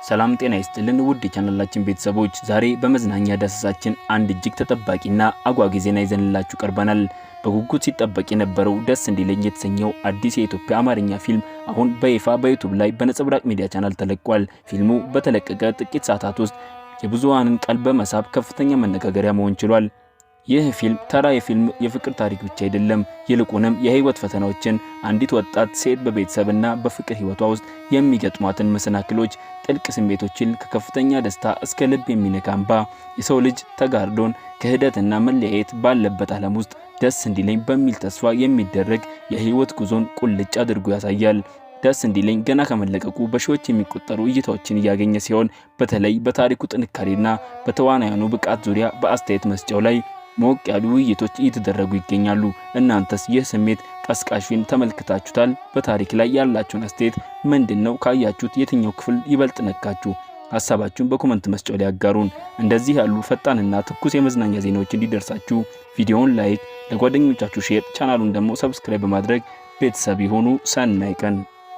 ሰላም ጤና ይስጥልን ውድ የቻናላችን ቤተሰቦች፣ ዛሬ በመዝናኛ ዳሰሳችን አንድ እጅግ ተጠባቂና አጓጊ ዜና ይዘንላችሁ ቀርበናል። በጉጉት ሲጠበቅ የነበረው ደስ እንዲለኝ የተሰኘው አዲስ የኢትዮጵያ አማርኛ ፊልም አሁን በይፋ በዩቱብ ላይ በነጸብራቅ ሚዲያ ቻናል ተለቋል። ፊልሙ በተለቀቀ ጥቂት ሰዓታት ውስጥ የብዙሃንን ቀልብ በመሳብ ከፍተኛ መነጋገሪያ መሆን ችሏል። ይህ ፊልም ተራ የፊልም የፍቅር ታሪክ ብቻ አይደለም። ይልቁንም የህይወት ፈተናዎችን፣ አንዲት ወጣት ሴት በቤተሰብና በፍቅር ህይወቷ ውስጥ የሚገጥሟትን መሰናክሎች፣ ጥልቅ ስሜቶችን ከከፍተኛ ደስታ እስከ ልብ የሚነካ እንባ፣ የሰው ልጅ ተጋርዶን፣ ክህደትና መለያየት ባለበት ዓለም ውስጥ ደስ እንዲለኝ በሚል ተስፋ የሚደረግ የህይወት ጉዞን ቁልጭ አድርጎ ያሳያል። ደስ እንዲለኝ ገና ከመለቀቁ በሺዎች የሚቆጠሩ እይታዎችን እያገኘ ሲሆን፣ በተለይ በታሪኩ ጥንካሬና በተዋናያኑ ብቃት ዙሪያ በአስተያየት መስጫው ላይ ሞቅ ያሉ ውይይቶች እየተደረጉ ይገኛሉ። እናንተስ ይህ ስሜት ቀስቃሽ ፊልም ተመልክታችሁታል? በታሪክ ላይ ያላችሁን አስተያየት ምንድን ነው? ካያችሁት የትኛው ክፍል ይበልጥ ነካችሁ? ሀሳባችሁን በ comment መስጫው ላይ ያጋሩን። እንደዚህ ያሉ ፈጣንና ትኩስ የመዝናኛ ዜናዎች እንዲደርሳችሁ ቪዲዮውን like፣ ለጓደኞቻችሁ share፣ ቻናሉን ደግሞ subscribe በማድረግ ቤተሰብ ይሁኑ። ሰናይ ቀን።